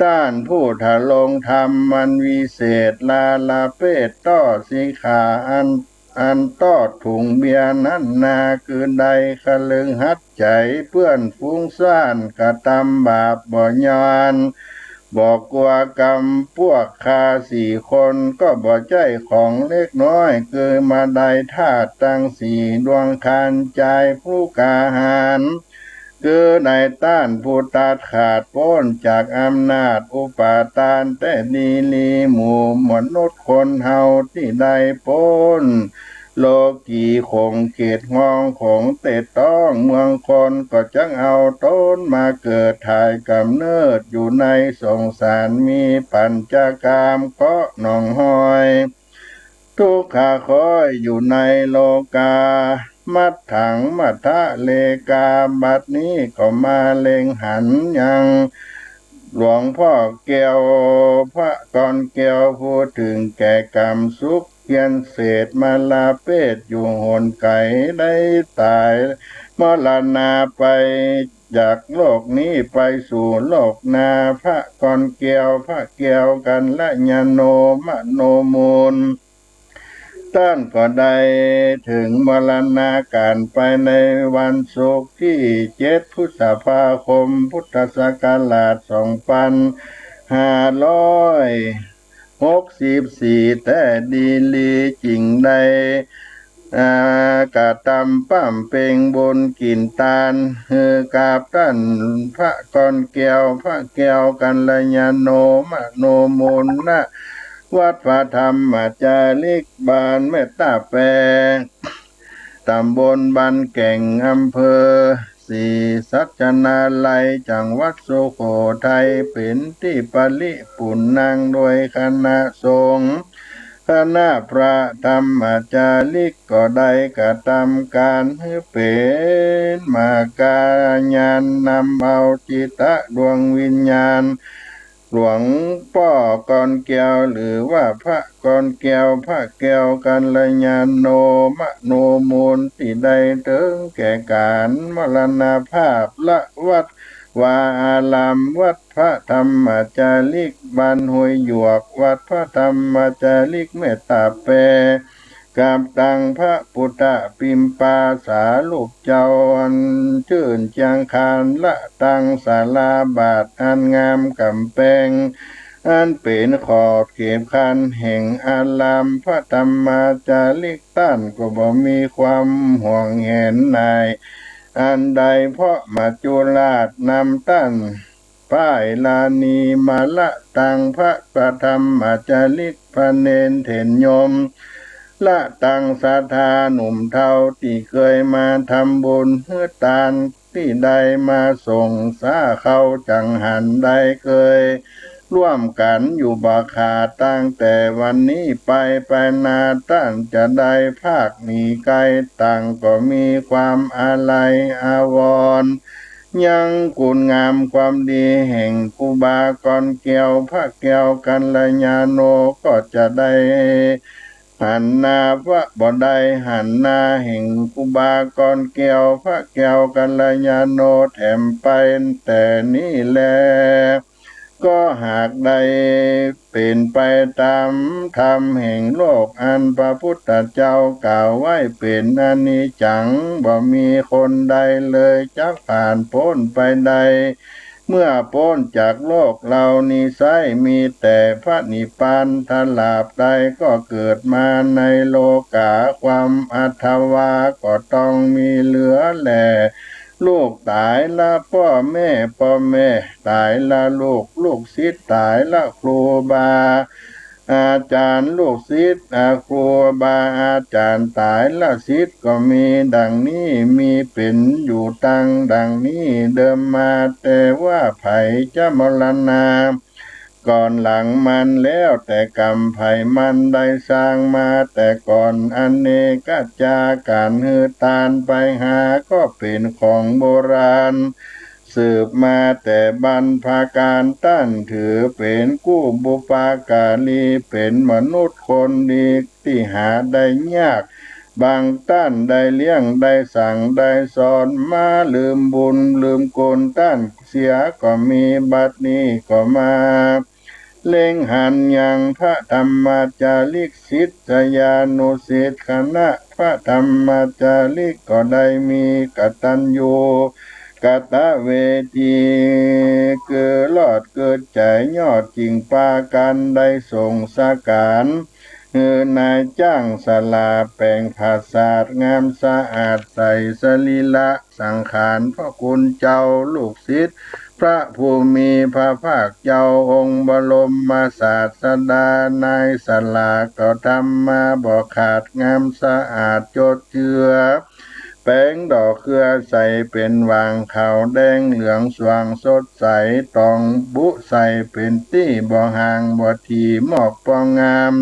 ต้านผู้ทรงธรรมอันวิเศษ ลาละเพศ ต้อสิขา อัน อันตอดถุงเบียร์นั้นนา คือได้คฤหัสถ์ใจ๋เปื้อนฟุ้งซ่าน กระตำบาปบ่ยาน บ่กั๋วกรรม ปวกข้าสี่คน ก็บ่ใจ้ของเล็กน้อย คือมาได้ธาตุตังสี่ดวง คานจายผู้กล้าหาญ คือได้ต้านผู้ตัดขาดป๊นจากอำนาจอุปาทานแต๊ดีหลี หมู่มนุษย์คนเฮาตี้ได้ป๊น โลกีขงเขตฮองของเตต้องเมืองคน ก็จักเอาต๋นมาเกิดถ่ายก๋ำเนิดอยู่ในสงสาร มีปัญจกามเกาะหนองฮอย ทุกข์คาคอยอยู่ในโลกา มัฏฐังมัฏฐะเลกา บัดนี้ก็มาเล็งหันยัง หลวงพ่อแก้ว พระกรแก้ว ผู้เถิงแก่ก๋ำสุข เพียรเสดมาลาเพศอยู่หนไกล ได้ต๋ายมรณาไปจากโลกนี้ไปสู่โลกหน้า พระกรแก้ว พระแก้วกัลยาโณ มโนมูล ต้านก็ได้เถิงมรณาก๋ารไปในวันศุกร์ตี้เจ็ดพฤษภาคม พุทธศักราชสองปันห้าร้อยหกสิบสี่แต๊ดีหลี จึงได้ อ่า กระตำบำเพ็งบุญกิ๋นตาน หื้อกับต้านพระกรแก้ว พระแก้วกัลยาโณ มโนมูล ณ วัดพระธรรมจาริก บ้านเมตตาแป ต๋ำบลบ้านแก่ง อำเภอศรีสัชนาลัย จังหวัดสุโขทัย เป๋นตี้ปริปุณณัง โดยคณะสงฆ์ คณะพระธรรมจาริก ก็ได้กระตำก๋านหื้อเป๋นมหากาญาณ นำเอาจิตตะดวงวิญญาณ หลวงป้อกรแก้ว หรือว่าพระกรแก้ว พระแก้วกัลยาโณ มโนมูล ตี้ได้เถิงแก่ก๋านมรณภาพ ละวัดวาอาราม วัดพระธรรมจาริก บ้านห้วยหยวก วัดพระธรรมจาริก เมตตาแป กับตังพระปุทธปิมปาสารูปเจ้า อันจื้นเจียงคาน ละตังศาลาบาทอันงามก๋ำแปง อันเป๋นขอบเขตคันแห่งอารามพระธรรมจาริก ต้านก็บ่มีความห่วงแหนหน่ายอันใด เพราะมัจจุราชนำต้าน ป้ายลานีมาละตังพระประธรรมจาริก พระเณรเถรโยม ละตังศรัทธาหนุ่มเฒ่าตี้เกยมาทำบุญหื้อตาน ตี้ได้มาส่งสาเข้าจังหัน ได้เกยร่วมกั๋นอยู่บ่ขาด ตั้งแต่วันนี้ไป ไปหน้าต้านจะได้พรากหนีไกล ต่างก็มีความอาลัยอาวรณ์ ยังคุณงามความดีแห่งครูบากรแก้ว พระแก้วกัลยาโณ ก็จะได้หันหน้า ว่าบ่ได้หันหน้าแห่งครูบากรแก้ว พระแก้วกัลยาโณ แถมไปแต่นี้แล ก็หากได้เป๋นไปต๋ามธรรมแห่งโลก อันพระพุทธเจ้ากล่าวไว้เป๋นอนิจจัง บ่มีคนใดเลยจักผ่านป๊นไปได้ เมื่อป๊นจากโลกเหล่านี้ไส้ มีแต่พระนิพพาน ถ้าลาบใดก็เกิดมาในโลกา ความอัตวาก็ต้องมีเหลือแล ลูกต๋ายละป้อแม่ ป้อแม่ต๋ายละลูก ลูกศิษย์ต๋ายละครูบาอาจ๋ารย์ ลูกศิษย์ อา ครูบาอาจ๋ารย์ต๋ายละศิษย์ ก็มีดังนี้ มีเป๋นอยู่ตังดังนี้เดิมมา แต่ว่าใผจะมรณาก่อนหลังมัน แล้วแต่กรรมใผมันได้สร้างมาแต่ก่อน อเนกจาก๋านหื้อตานไปหาก็เป๋นของโบราณ สืบมาแต่บรรพกาล ต้านถือเป๋นกู้บุปการี เป๋นมนุษย์คนดีตี้หาได้ยาก บางต้านได้เลี้ยงได้สั่งได้สอน มาลืมบุญลืมคุณต้านเสียก็มี บัดนี้ก็มาเล็งหันยังพระธรรมจาริก ศิษยานุศิษย์ คณะพระธรรมจาริก ก็ได้มีกตัญญูกตเวที คือเลิศเกิดใจ๋ยอดยิ่งปากั๋น ได้ส่งสการ นายจ้างสลาแป๋งผาสาทงามสะอาดใส่สรีระสังขารพระคุณเจ้าลูกศิษย์พระผู้มีพระภาคเจ้าองค์บรมศาสดา นายสลาก็ทำมาบ่ขาดงามสะอาดจดเจือ แป๋งดอกเครือใส่เป๋นหว่างขาวแดงเหลืองสว่างสดใส ตองบุใส่เป๋นตี้บ่ห่างบ่ถี่มอกปองงาม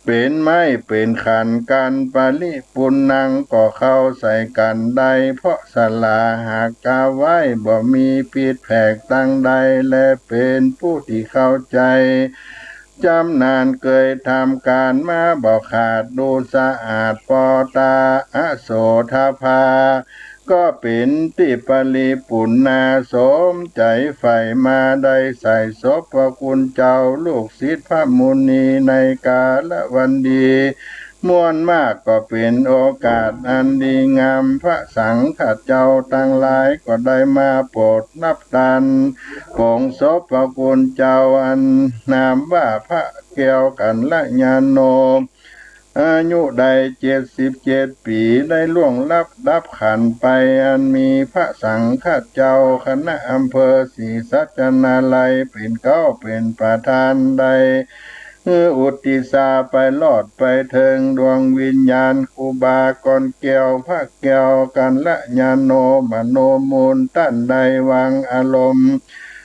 เป๋นไม้เป๋นขันกัน ปริปุณณังก็เข้าใส่กั๋นได้ เพราะสลาหากกาไว้บ่มีผิดแผกตังใด และเป๋นผู้ตี้เข้าใจ๋ จำนาญเกยทำก๋านมาบ่ขาด ดูสะอาดปอตาอโสธภา ก็เป๋นตี้ปริปุณณาสมใจ๋ใฝ่มา ได้ใส่ศพพระคุณเจ้าลูกศิษย์พระมุนีในกาลวันดี ม่วนมากก็เป๋นโอกาสอันดีงาม พระสังฆะเจ้าตังหลายก็ได้มาโปรดนับตานป๋งศพพระคุณเจ้าอันนามว่าพระแก้วกัลยาโณ อายุได้เจ็ดสิบเจ็ดปี๋ ได้ล่วงลับดับขันธ์ไป อันมีพระสังฆะเจ้าคณะอำเภอศรีสัชนาลัยเป๋นเก๊าเป๋นประธาน ได้ หื้ออุตติสสาไปรอดไปเถิงดวงวิญญาณครูบากรแก้วพระแก้วกัลยาโณมโนมูล ต้านได้วางอารมณ์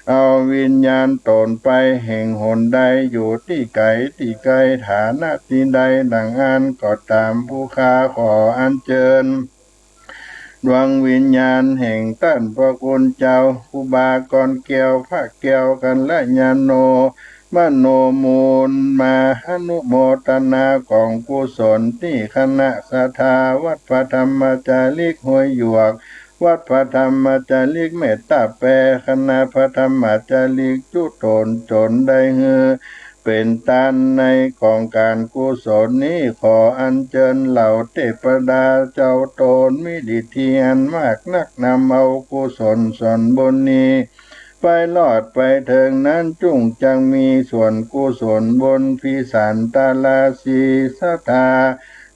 เอาวิญญาณต๋นไปแห่งหนใด อยู่ตี้ไก๋ตี้ไกลฐานะตี้ใด ดังอั้นก็ต๋าม ผู้ข้าขออัญเจิญ ดวงวิญญาณแห่งต้านพระคุณเจ้าครูบากรแก้วพระแก้วกัลยาโณมโนมูล มาอนุโมตนาก๋องกุศลตี้คณะศรัทธาวัดพระธรรมจาริกห้วยหยวก วัดพระธรรมจาริกเมตตาแป คณะพระธรรมจาริกจุตนจนได้หื้อ เป๋นตานในของก๋านกุศลนี้ ขออัญเจิญเหล่าเตปดาเจ้าต๋นมีฤทธิอันมากนัก นำเอากุศลส่วนบุญนี้ไปรอดไปเถิงนั้น จุ่งจักมีส่วนกุศลบุญพิสารตาราศีศรัทธา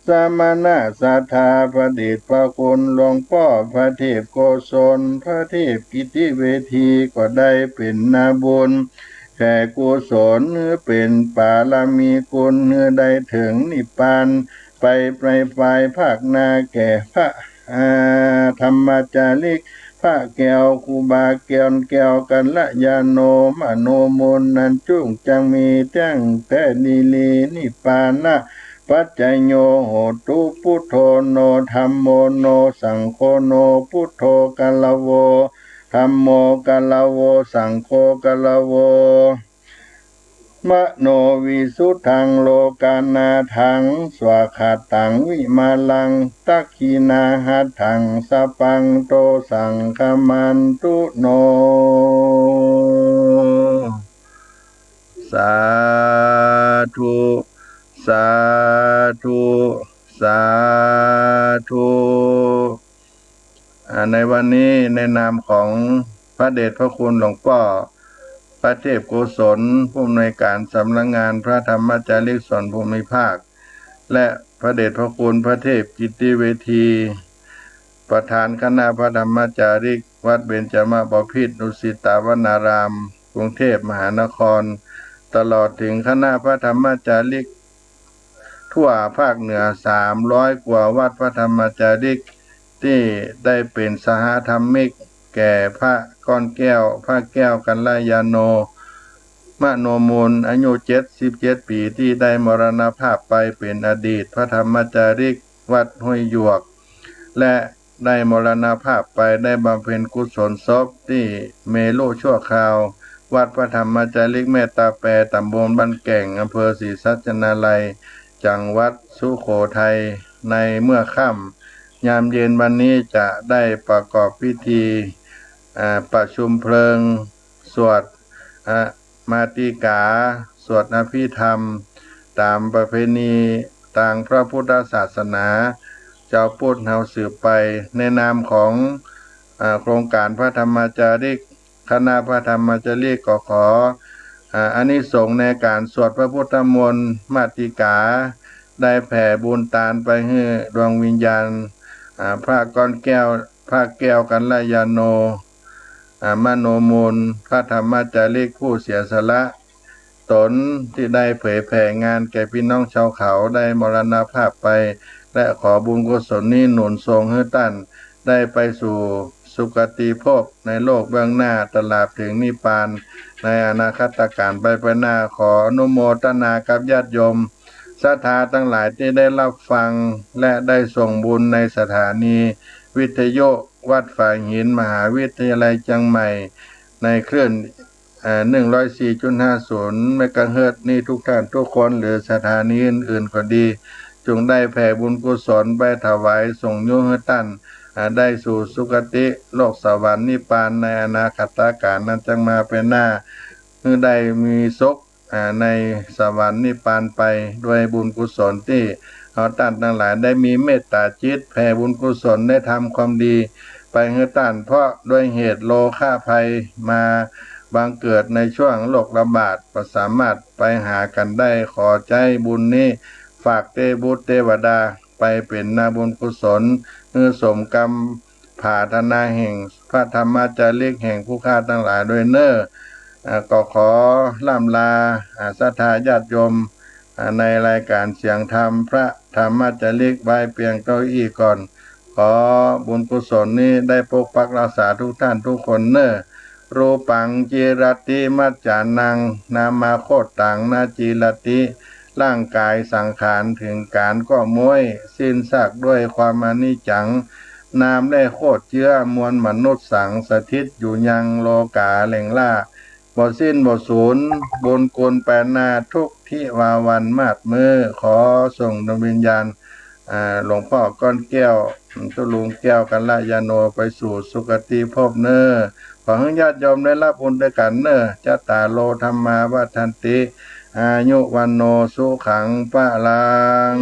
สมณะศรัทธา พระเดชพระคุณหลวงป้อพระเทพโกศล พระเทพกิตติเวที ก็ได้เป๋นนาบุญแก่กุศล หื้อเป๋นปารมีคุณ หื้อได้เถิงนิพพานไป ไปภายภาคหน้าแก่พระ อา ธรรมจาริก พระแก้วครูบาแก้ว แก้วกัลยาโณมโนมูลนั้น จุ่งจักมีแต๊งแต๊ดีหลี นิพพานะปัจจโยโหตุ พุทโธโนธัมโมโนสังโฆโน พุทโธกาลโวธัมโมกาลโวสังโฆกาลโว มโนวิสุทธังโลกานาธัง สวาคาตังวิมาลัง ตักขิณาหัตถัง สปังโตสังคมันตุโน สาธุ สาธุ สาธุ อ่า ในวันนี้ในนามของพระเดชพระคุณหลวงป้อพระเทพโกศล ผู้อำนวยการสำนักงานพระธรรมจาริกส่วนภูมิภาค และพระเดชพระคุณพระเทพกิตติเวที ประธานคณะพระธรรมจาริกวัดเบญจมบพิตรดุสิตาวนาราม กรุงเทพมหานคร ตลอดถึงคณะพระธรรมจาริก ทั่วภาคเหนือสามร้อยกว่าวัดพระธรรมจาริก ตี้ได้เป๋นสหธรรมิกแก่พระก้อนแก้ว พระแก้วกัลยาโณมโนมูล อายุเจ็ดสิบเจ็ดปี๋ ตี้ได้มรณภาพไปเป๋นอดีตพระธรรมจาริกวัดห้วยหยวก และ ได้มรณภาพไป ได้บำเพ็ญกุศลศพตี้เมรุชั่วคราว วัดพระธรรมจาริกเมตตาแป ตำบลบ้านแก่ง อำเภอศรีสัชนาลัย จังหวัดสุโขทัย ในเมื่อค่ำ ยามเย็นวันนี้จะได้ประกอบพิธี อ่า ประชุมเพลิง สวด อ่า มาติกา สวดอภิธรรม ต๋ามประเพณีตางพระพุทธศาสนา จาวพุทธเฮาสืบไป ในนามของ อ่า โครงก๋านพระธรรมจาริก คณะพระธรรมจาริกก็ขอ อ่า อานิสงส์ในก๋านสวดพระพุทธมนต์มาติกา ได้แผ่บุญตานไปหื้อดวงวิญญาณ อ่า พระก้อนแก้ว พระแก้วกัลยาโณ อ่า มโนมูล พระธรรมจาริกผู้เสียสละต๋นตี้ได้เผยแผ่งานแก่ปี้น้องชาวเขา ได้มรณภาพไป และขอบุญกุศลนี้หนุนส่งหื้อต้านได้ไปสู่สุคติภพในโลกเบื้องหน้า ตราบเถิงนิพพานในอนาคตก๋าลไปไปหน้า ขออนุโมทนากับญาติโยมศรัทธาตังหลายตี้ได้ฮับฟัง และได้ส่งบุญในสถานีวิทยุวัดฝายหิน มหาวิทยาลัยเจียงใหม่ ในคลื่น เอ่อ หนึ่งร้อยสี่จุดห้าศูนย์เมกะเฮิรตซ์นี้ทุกท่านทุกคน หรือสถานีอื่นๆ ก็ดี จุ่งได้แผ่บุญกุศลไปถวายส่งยุหื้อต้าน อ่า ได้สู่สุคติโลกสวรรค์นิพพานในอนาคตก๋าลนั้นจั้งมาไปหน้า หื้อได้มีสุข อ่า ในสวรรค์นิพพานไป ด้วยบุญกุศลตี้เฮาต้านตังหลายได้มีเมตตาจิตแผ่บุญกุศลได้ทำความดีไปหื้อต้าน เพราะด้วยเหตุโรคภัยมาบังเกิดในช่วงโรคระบาด บ่สามารถไปหากั๋นได้ ขอใจ๊บุญนี้ฝากเตบุตรเตวดา ไปเป๋นนาบุญกุศล หื้อสมกำผาถนาแห่งพระธรรมจาริกแห่งผู้ข้าตังหลายด้วยเน่อ อ่า ก็ขอร่ำลา อ่า ศรัทธาญาติโยม อ่า ในรายก๋านเสียงธรรมพระธรรมจาริกไว้เปียงเต้าอี้ก่อน ขอบุญกุศลนี้ได้ปกปักรักษาทุกท่านทุกคนเน่อ รูปัง จีรติ มัจจานัง นามา โคตตัง น จีรติ ร่างก๋ายสังขารเถิงก๋าลก็ม้วย สิ้นซากด้วยความอนิจจัง นามและโคตเจื้อมวลมนุษย์สัง สถิตอยู่ยังโลก๋าแหล่งล้า บ่สิ้นบ่สูญ บุญกุลไปหน้าทุกทิวาวันมาดมื้อ ขอส่งดวงวิญญาณ อ่า หลวงป้อก้อนแก้ว ตุ๊ลุงแก้วกัลยาโณ ไปสู่สุคติภพเน่อ ขอหื้อญาติโยมได้ฮับบุญตวยกั๋นเน่อ จัตตาโร ธัมมา วัฑฒันติ อายุ วัณโณ สุขัง พลัง